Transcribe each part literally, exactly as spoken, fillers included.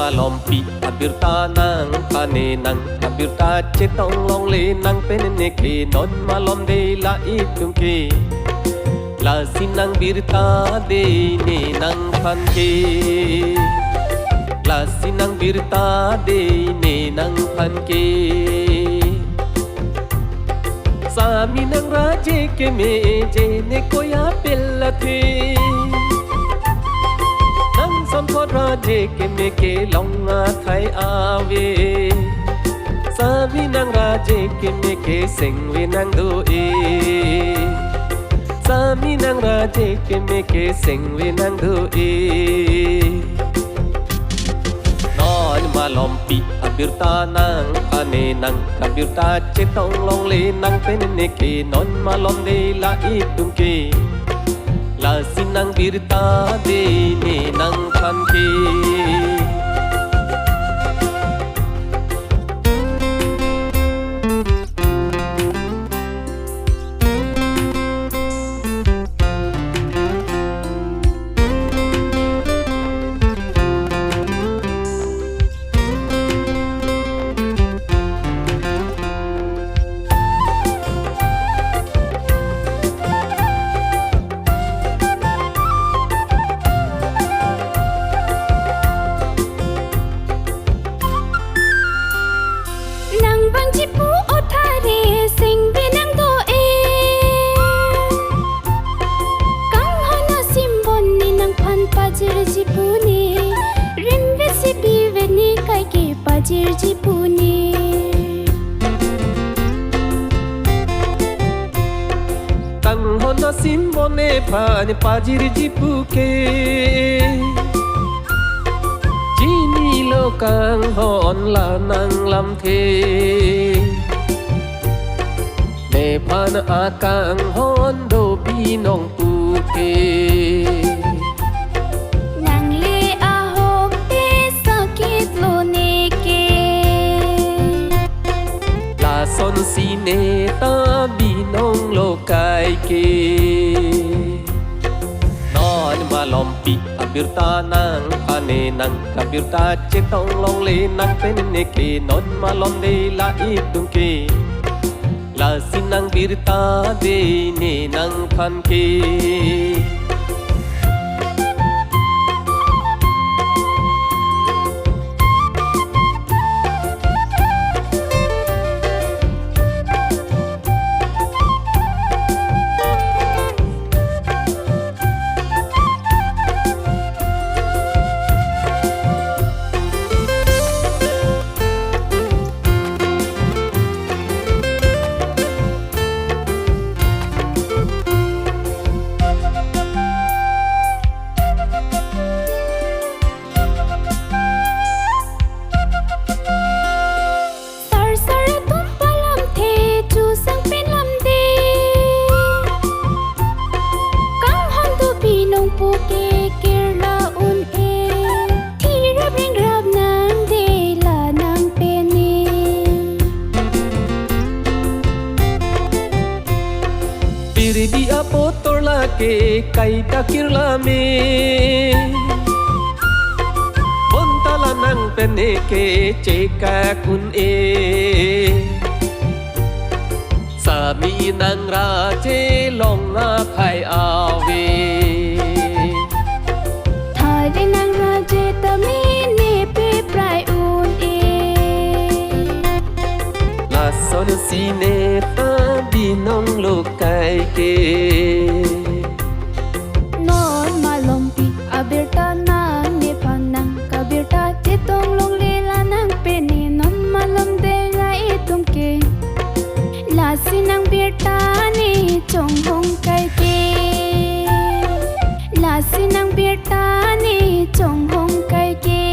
Malompi abirta nangphan-e nang, abirta chetong longle nang pen ne ke, non malom de la itum ke. Lasi nang birta de ne nangphan ke. Lasi nang birta de ne nangphan ke. Sami nang raje keme je ne koya pelathe. Nang sonthot raje keme ke long athai ave. Sami nang raje keme ke sengve nang do-e. Sami nang raje keme ke sengve nang do-e. Non malompi abirta nangphan-e nang, abirta chetong longle nang pen ne ke, non malom de la itum ke. Lasi nang birta de ne nangphan ke. Nang vangji pu othare sengve nang do-e. Kanghon asimbon ne nangphan pajirji pu ne. Rimve si bive ne kaike pajirji pu ne. Kanghon asimbon nephan pajirji pu ke. Chinilo kanghon la nang lamthe. Nephan akanghon do binong pu ke. Nangle ahok te sakit lo ne ke. Lasonsi ne ta binong lo kaike. Non malompi abirta nangphan-e nang, abirta chetong longle nang pen ne ke, non malom de la itum ke. Lasi nang birta de ne nangphan ke. Sarsar atum palamthe chusang pen lamde. Kanghon do binong pu ke kirla un-e. Thirap ringrap nang de la nang pen ne. Pirdi apotor lake kaita kirla me. Bonta la nang pen ne ke chekak un-e. Sami nang raje long athai ave. Thari nang raje tame ne pe prai un-e. Lasonsi ne ta binong lo kaike. Non malompi abirta nang nephan nang, kabirta chetong longle la nang pen ne, non malom de la itum ke. Lasi nang birta ne chonghong kaike. Lasi nang birta ne chonghong kaike.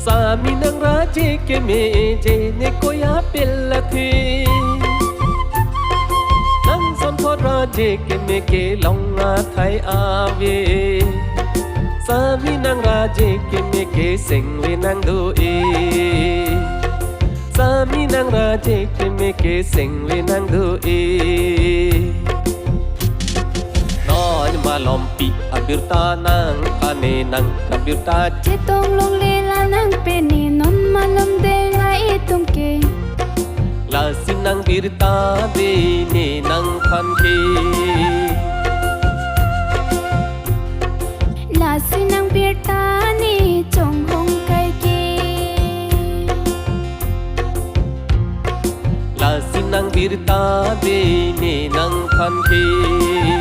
Sami nang raje keme je ne koya pelathe. Nang sonthot raje keme ke long athai ave. Sami nang raje keme ke sengve nang do-e. Sami nang raje keme ke sengve nang do-e. Non malompi Birta nangphan ne nang, birta. Chetong longle la nang pini, non malom deng la itum ke. Lasi nang birta de ne nangphan ke. Lasi nang birta ne chonghong kai ke. Lasi nang birta de ne nangphan ke.